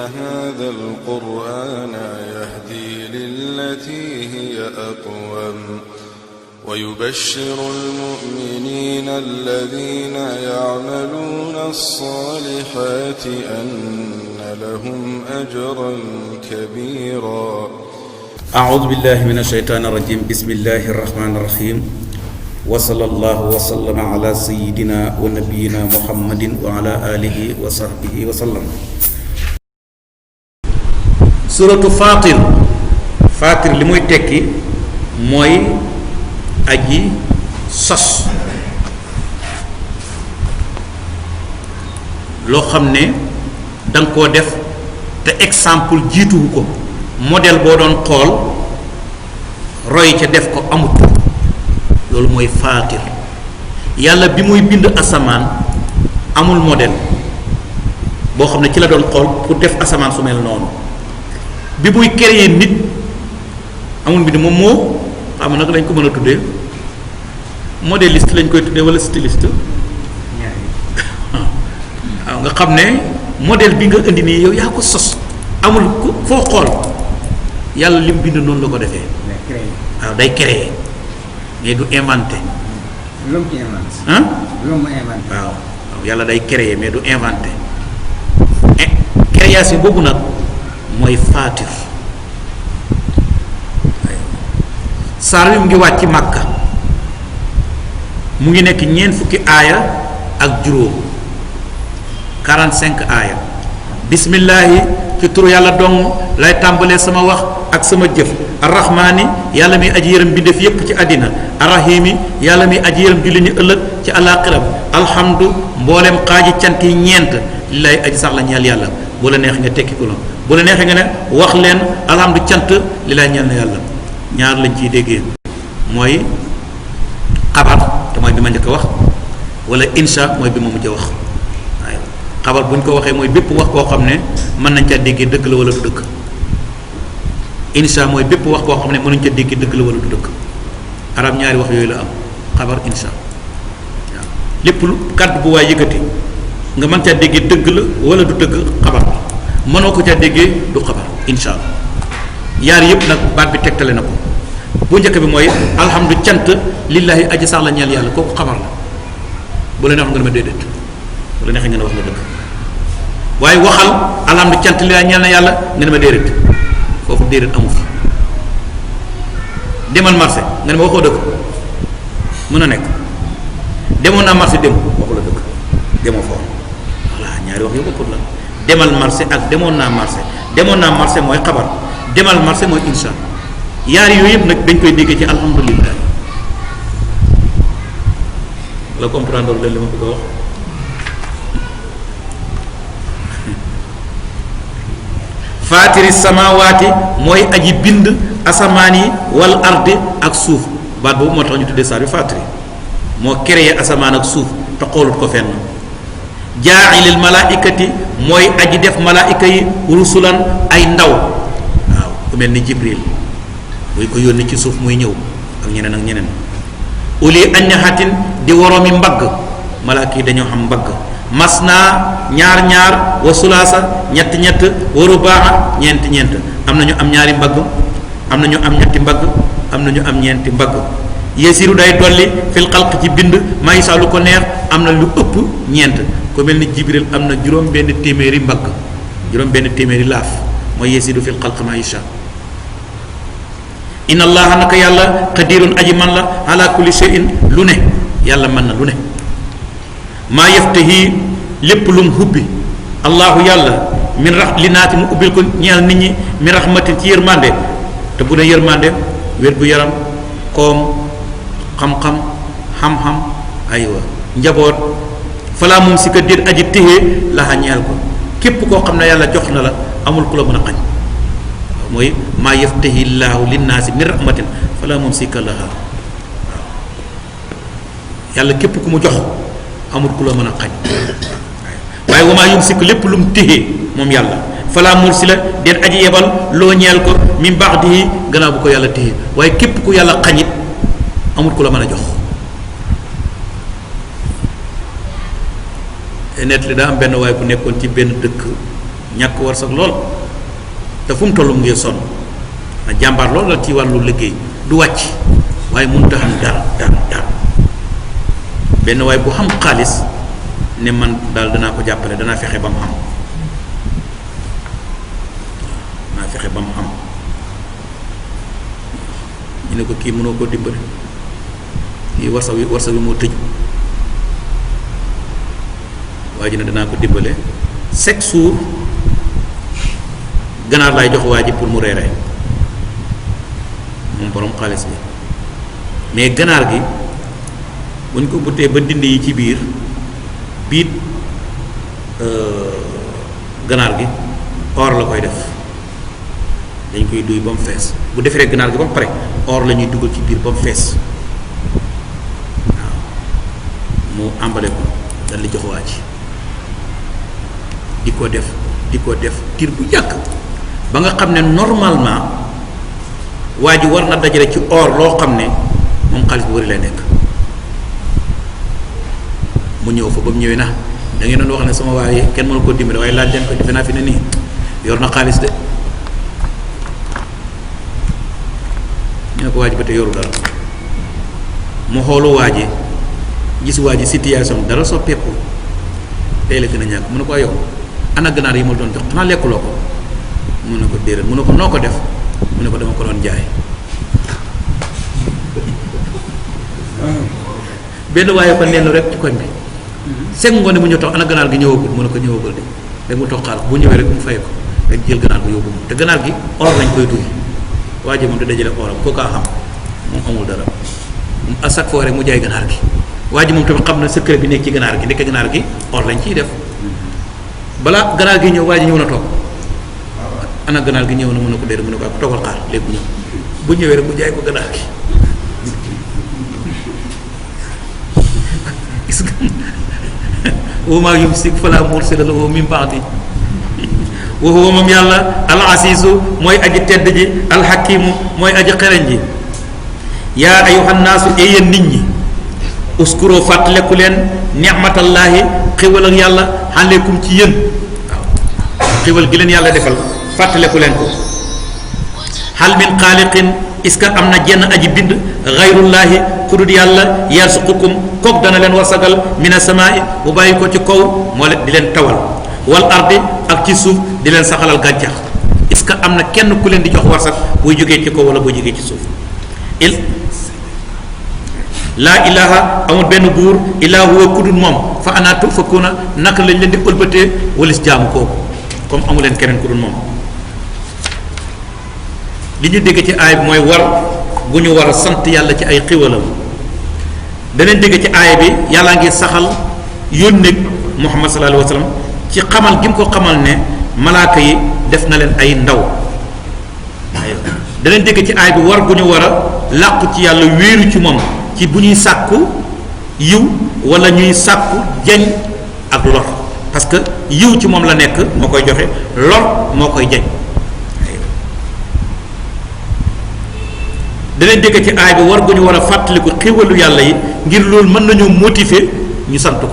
هذا القرآن يهدي للتي هي أقوم ويبشر المؤمنين الذين يعملون الصالحات أن لهم أجرا كبيرا. أعوذ بالله من الشيطان الرجيم. بسم الله الرحمن الرحيم. وصلى الله وسلم على سيدنا ونبينا محمد وعلى آله وصحبه وسلم. سورة فاطر. فاطر li muy tekki mooy aji sos loo xam ne danga koo def te exemple jiituwu ko, modèle boo doon xool roy ca def ko amut. loolu mooy faatir. yàlla bi muy bind asamaan amul modèle boo xam ne ci la doon xool pour def asamaan su mel noonu. bi muy créer nit amul mbind moom moo xam nag lañ ko mën a tuddee modéliste lañ koy tuddee wala styliste. waaw nga xam ne modèle bi nga indi nii yow yaa ko sos, amul ku foo xool yàlla li mu bind noonu la ko defee. waaw day créer mais du inventé. l'homme qui invente. ah l'homme inventé. waaw yàlla day créer mais du inventé. création boobu nag mooy faatir. saar wi mu ngi wàcc Màkka, mu ngi nekk ñeent fukki aaya ak juróom 45 aaya. bismillaahi ci turu yàlla dong lay tàmbalee sama wax ak sama jëf. arrahmaani yàlla mi aji yërëm bindeef yépp ci àddina. arrahimi yàlla mi aji yërëm julli ñu ëllëg ci àllaaxira. alhamdu mboolem xaaji cant yi ñeent lillaay aji sax la ñeel yàlla. bu la neex nga tekki ko la, bu la neexee nga ne wax leen alhamdu cant lillaay ñeel na yàlla. ñaar lañ ciy déggee, mooy xabar te mooy bi ma njëkk a wax, wala insha mooy bi ma mujj a wax. waaye xabar bu ñu ko waxee mooy bépp wax koo xam ne mën nañ caa déggee dëgg la wala du dëgg. insha mooy bépp wax koo xam ne mënuñ ca déggee dëgg la wala du dëgg. arab ñaari wax yooyu la am, xabar insha. waaw lépp lu kàddu bu waay yëkkati nga mën caa déggee dëgg la wala du dëgg, xabar la. mënoo ko caa déggee du xabar insha. yaar yëpp nag baat bi tegtale na ko. bu njëkk bi mooy alhamdu cant lillahi aji sax la ñeel yàlla, kooku xabar la. bu la neexee nga ne ma déedéet, bu la neexee nga ne wax nga dëgg. waaye waxal alhamdu cant lillahi ñeel na yàlla nga ne ma déedéet, foofu déedéet amu fi. demal marché nga ne ma waxoo dëgg, mën a nekk. demoon naa marché dem waxu la dëgg, demoo fa woon. voilà ñaari wax yu bokkut la. demal marché ak demoon naa marché. demoon naa marché mooy xabar, demal marché mooy insha. yaar yooyu yëpp nag dañ koy déggee ci alhamdulillah. la comprendre leen li ma bëgg a wax. faatiri samawaati mooy aji bind asamaan yi wal ardi ak suuf. baat boobu moo tax ñu tuddee saar bi faatiri. moo créé asamaan ak suuf te xoolut ko fenn. jaailil malaaikati mooy aji def malaayika yi rusulan ay ndaw. waaw ku mel ni Jibril buy ko yónni ci suuf muy ñëw ak ñeneen ak ñeneen. uli aññaxatin di woroomi mbagg, malaaka yi dañoo xam mbagg. mas naa ñaar ñaar wa sulaasa ñett ñett wa rubaa ñeent ñeent. am na ñu am ñaari mbagg, am na ñu am ñetti mbagg, am na ñu am ñeenti mbagg. yasiru day dolli fil xalq ci bind maa isaa lu ko neex, am na lu ëpp ñeent. ku mel ni Jibril am na juróom benn téeméeri mbagg, juróom benn téeméeri laaf, mooy yasiru fil xalq maa isaa. inna allaha naka yàlla qadirun aji man la ala kulli shay'in lu ne, yàlla mën na lu ne. maa yaftahi lépp lu mu hubbi allahu yàlla min li naati mu ubbil ko ñeel nit ñi min rahmatin ci yërmande. te bu ne yërmande wér gu yaram, koom, xam-xam, xam-xam, aywa njaboot. falaa moom si ka déet aji téye laxa ñeel ko. képp koo xam ne yàlla jox na la amul ku la mën a xañ. mooy maa yaftahi llaahu linnaasi min rahmatin falaa mumsika laha. waaw yàlla képp ku mu jox amul ku la mën a xañ. waaye wa maa yumsik lépp lu mu téye moom yàlla falaa mursila den aji yebal loo ñeel ko min ba'dihi gannaaw bu ko yàlla téye. waaye képp ku yàlla xañit amul ku la mën a jox. nett li daa am benn waay bu nekkoon ci benn dëkk ñàkk warsak lool te fu mu toll mu ngi sonn na jàmbaar lool la ci wàllu liggéey du wàcc waaye mënut a xam dara benn waaye bu xam xaalis ne man daal danaa ko jàppale danaa fexe ba mu am danaa fexe ba mu am ñu ne ko kii mënoo koo dimbali kii warsa wi moo tëj waa ji ne danaa ko dimbale chaque jour ganaar laay jox waa ji pour mu reeree moom borom xaalis bi mais ganaar gi buñ ko buttee ba dindi yi ci biir biit ganaar gi or la koy def dañ koy duy ba mu fees bu defaree ganaar gi ba mu pare or la ñuy dugal ci biir ba mu fees waaw mu àmbale ko dal di jox waa ji di ko def tir bu yàgg ba nga xam ne normalement waa ji war na dajale ci or loo xam ne moom xaalis bu wari lay nekk mu ñëw fa ba mu ñëwee na da ngeen doon wax ne sama waaye kenn mënu ko dimbale waaye laaj leen ko defe naa fi ne nii yor na xaalis de ñu ne ko waa ji ba te yoru dara mu xoolu waa ji gis waa ji situation dara soppeeku tey la gën a ñàkk mu ne ko yow ana ganaar yi ma doon jox xanaa lekkuloo ko mu ne ko déedéet mu ne ko noo ko def mu ne ko dama ko doon jaay benn waaye ko nenn rek ci koñ bi seg ngoone mu ñëw tax ana ganaar gi ñëwagul mu ne ko ñëwagul de rek mu toog xaar bu ñëwee rek mu fay ko rek jël ganaar gi yóbbu te ganaar gi or lañ koy duy waa ji moom da dajale oram koo kaa xam moom amul dara à chaque fois rek mu jaay ganaar gi waa ji moom tamit xam na secret bi nekk ci ganaar gi nekk ganaar gi or lañ ciy def balaa ganaar gi ñëw waa ji ñëw na toog ana ganaar gi ñëw na mën na ko déedéet mu ne ko ak toogal xaar léegi bu ñëw bu ñëwee rek mu jaay ko ganaar gi gis nga wa maa yumsik falaa mursila lahu min ba'di wa huwa moom yàlla al asiisu mooy aji tedd ji al hakimu mooy aji xereñ ji yaa ayyuhan naasu yéen nit ñi uskuro fàttaleku leen ni'matallaahi xéwal ak yàlla aleykum ci yéen waaw xéwal gi leen yàlla defal fàttaleku leen ko hal min xaaliqin est-ce que am na jenn aji bind xayrullaahi ku dul yàlla yarsuqukum kook dana leen wasagal mina samaa'i bu bàyyi ko ci kaw moo leen di leen tawal wal ardi ak ci suuf di leen saxalal gàncax est-ce que am na kenn ku leen di jox warsak buy jógee ci kaw wala buy jógee ci suuf laa ilaha amul benn buur illaa huwa ku dul moom fa anaa tufakuuna naka lañ leen di ëlbatee walis jaamu kooku comme amu leen keneen ku dul moom li ñu dégg ci aay bi mooy war bu ñu war a sant yàlla ci ay xiwalam danañ dégg ci aay bi yàllaa ngi saxal yónneeg Muhammad sallallahu alayhi wa sallam ci xamal gi mu ko xamal ne malaaka yi def na leen ay ndaw danañ dégg ci aay bi war bu ñu war a làqu ci yàlla wéeru ci moom ci bu ñuy sàkku yiw wala ñuy sàkku jañ ak lor parce que yiw ci moom la nekk moo koy joxe lor moo koy jañ danañ dégg ci aay bi war gu ñu war a fàttaliku xéwalu yàlla yi ngir loolu mën nañoo motiver ñu sant ko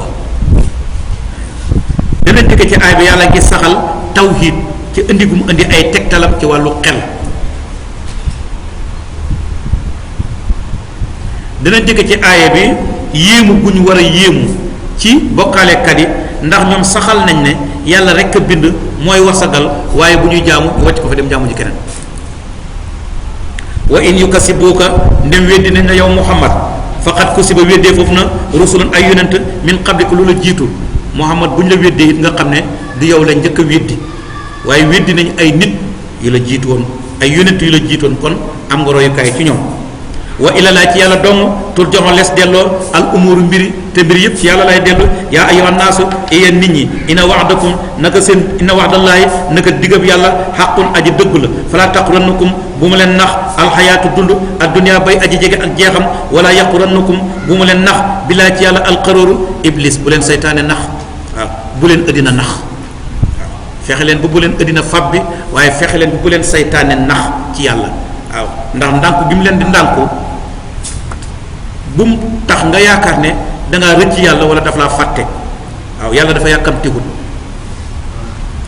danañ dégg ci aay bi yàlla ngi saxal tawhid ci indi gu mu indi ay tegtalam ci wàllu xel danañ dégg ci aaya bi yéemu gu ñu war a yéemu ci bokkaalekat yi ndax ñoom saxal nañ ne yàlla rek a bind mooy wasagal waaye bu ñuy jaamu ñu wàcc ko fa dem jaamu ji keneen wa in yukasibuuka ndem weddi nañ la yow Muhammad faqad kusiba weddee foofu na rusulun ay yonent min qablika lu la jiitu Muhammad bu ñu la weddee it nga xam ne du yow la njëkk a weddi waaye weddi nañ ay nit yu la jiitu woon ay yonent yu la jiitoon kon am nga royukaay ci ñoom wa ila laa ci yàlla dong tur joxo les delloo al umuru mbiri te mbir yëpp ci yàlla lay dellu yaa ayyuhan naasu yéen nit ñi inna wa'dakum naka seen inna wa'dallaahi naka digab yàlla xaqun aji dëgg la falaa taqurannakum bu mu leen nax alxayaatu dund addunya bay aji jege ak jeexam wala yaqurannakum bu mu leen nax bilaa ci yàlla alqarooru iblis bu leen saytaane nax waaw bu leen ëddina nax waaw fexe leen bu leen ëddina fab bi waaye fexe leen bu leen saytaane nax ci yàlla waaw ndax ndànku bi mu leen di ndànku bu mu tax nga yaakaar ne dangaa rëcc yàlla wala daf laa fàtte waaw yàlla dafa yàkkamtiwul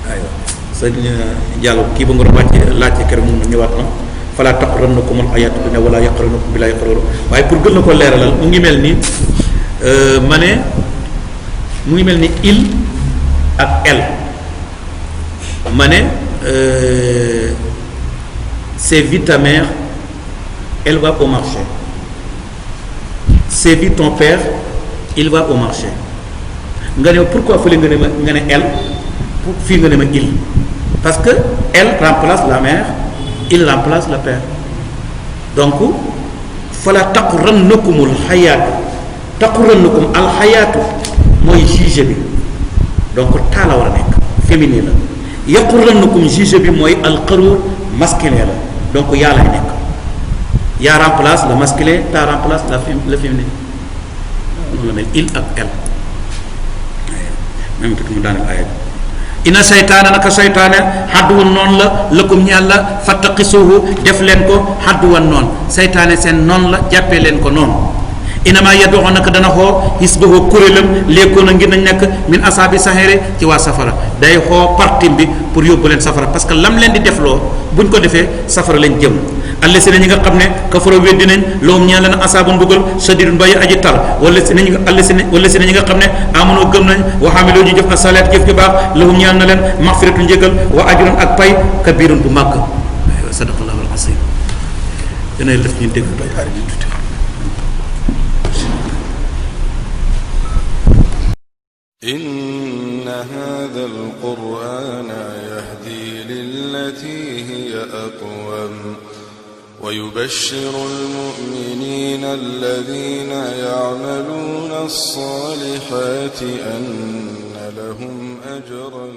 aywa sëñ Diallo kii ba nga doon laajte keroog moom ñëwaat na fala taxurannakum al-hayaatu dunya wala yaxurannakum billahi xaruur waaye pour gën na ko leeralal mu ngi mel ni ma ne mu ngi mel ni il ak elle ma ne c'est vite ta mère elle va au marché c'est vite ton père il va au marché nga ne pourquoi fële nga ne elle fii nga ne ma il parce que elle remplace la mère il remplace le père donc fala taqurannakumul xayaatu taqurannakum alxayaatu mooy juge bi donc taa la war a nekk féminin la yaqurannakum juge bi mooy alqaruur masculin la donc yaa lay nekk yaa remplace le masculin taa remplace le féminin noonu la mel il ak elle même tuuti mu daaneel aaya bi ina seytaane naka seytaane xadduwan noonu la lëkkum ñeel la fattaqisuhu def leen ko xadduwan noonu seytaane seen noonu la jàppee leen ko noonu inama yad'u naka dana xoo hisbahu kuréelam léekoon a ngir nañ nekk min asaabi saxeere ci waa safara day xoo partim bi pour yóbbu leen safara parce que lam leen di defloo buñ ko defee safara lañ jëm alla si na ñi nga xam ne kafara weddi nañ loom ñeel leen asaabun mbugal sadidun bàyyi aji tar wala si nañu alla si wala si na ñi nga xam ne amonoo gëm nañ wa xamiloo ñu jëf asalaat jëf ju baax lahum ñeel na leen maxfiratu njëgal wa ajrun ak pay kabirun bu màgg sadaqallahu al-azim dana def ñu dégg إن هذا القرآن يهدي للتي هي أقوم ويبشر المؤمنين الذين يعملون الصالحات أن لهم أجرا